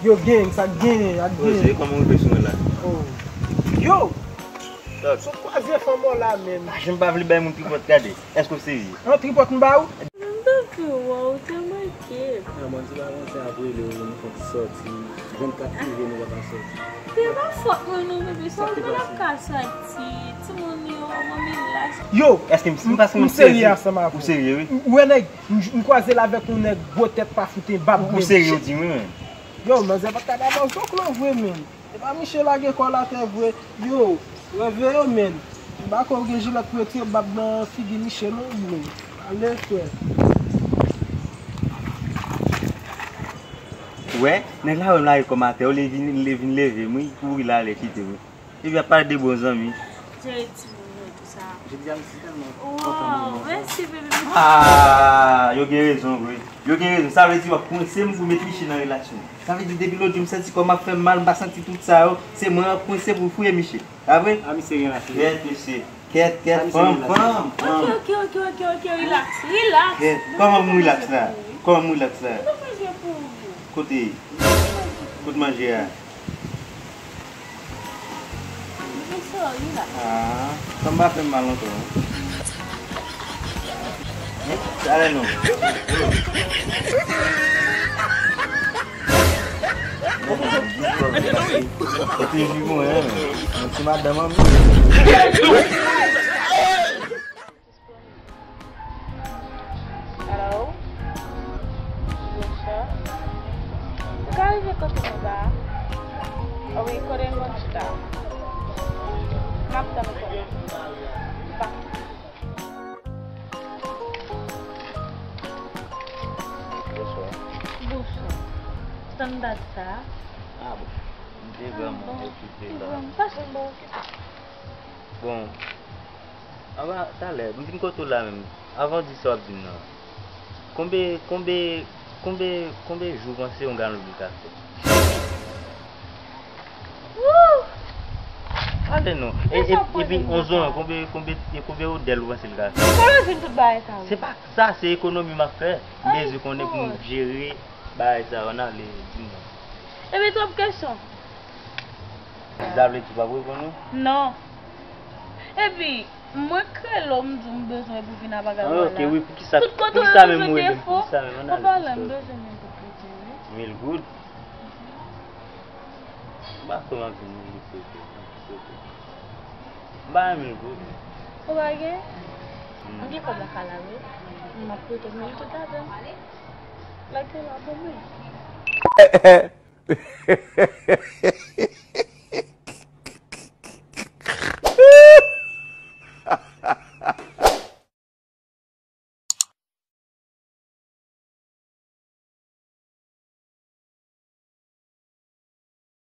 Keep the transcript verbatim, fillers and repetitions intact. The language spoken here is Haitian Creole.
Yo, gang, sa k genyen, ak Poze, genyen. Kòman w rive sou mwen la? Oh. Yo! Sòt. Sot kwaze fanm w la menm. Ah, jan m pa vle bay moun tripòt, gade. Èske w serye? An tripòt m ba ou? M t anvi wè w, te manke. Ah, bon, se pa konsa ap rele w, nou fòk sòti. Vennkat prive, nou pa ka sòti. Se pa fòt mwen non, bebe, sa ou konn ap ka sòti. Timoun yo, manmi la. Yo! Èske m, m, paske m serye ansanm avè w. Ou serye, wi. Ou wè nèg, m, m kwaze l avèk yon nèg gwo tèt pa fout en bab. Ou serye, ou di m, wi, men. Yo, manzè pa t ka ba w zoklo vre, men. E pa Miche lage kò l atè vre. Yo, reveye, men. M pa kwè w gen jilèt pou retire bab nan figi Miche non, bro. Ale, frè. Ou wè, nèg la wè m lage kò m atè, olye vin, li vin leve m, wi, kouri l ale kite m. Epi ap pale de bon zanmi. Jere timoun yo, tou sa. Jodi a, m si tèlman kontan. Wow, mèsi, bebe. Ah, yo gen rezon vre. Yo gen rezon. Sa vle di w ap kwense m pou met Miche nan relasyon. Sa vle di depi lòt jou m santi kò m ap fè m mal, m pa santi tout sa yo. Se mwen w ap kwense pou fouye Miche. Pa vre? A, misye gen la, cheri. Kèt, mesye. Kèt, kèt, fanm, fanm, fanm. Ok, ok, ok, ok, ok, relax, relax. Kèt, kòman m relax la? Kòman m relax la? Kote? Kote manje a? Ah, sa m pa fè m mal ankò, non. Talè non. Kote Jigon, hein? Yon ti madanm an. Hello? Bonsoir. Ou ka rive kote nou la? Wi, kote nou chita? M ap tann ou kote. Bak. Bonsoir. Bonsoir. Tann dat sa. Ah bon. M te vrèman okipe la. Bon, pase m bon okipe. Bon, anba talè, m vin kote w la menm. Avan w di sa w ap di m nan. Konbe, konbe, konbe, konbe jou w panse yon galon dlo ka fè? Wouh! Ale non. E, e, epi, yon zon, konbe, konbe, e konbe odèl ou panse l ka fè? Kòman w jwenn tout bagay sa yo? Se pa sa, se ekonomi m ap fè. M bezwen konnen pou m jere bagay sa yo. Ann ale, di m non. Epi twòp kesyon. Sa vle di w p ap reponn, wi? Non. Epi, mwen k rele w, m di w m bezwen pou vin avèk w la. Ah, ok, wi, poukisa, poukisa menm ou rele m? Poukisa menm? Ann ale, poukisa? Ou pale, m bezwen mil goud pou kredi, wi. Mil goud? M pa kwè m ap jwenn mil goud pou kredi, non, sou tou. M pa gen mil goud. Ou pa gen? Hmm. M gen kòb lakay la, wi. M ap prete w mil goud ladan. Lè ke la pou mwen.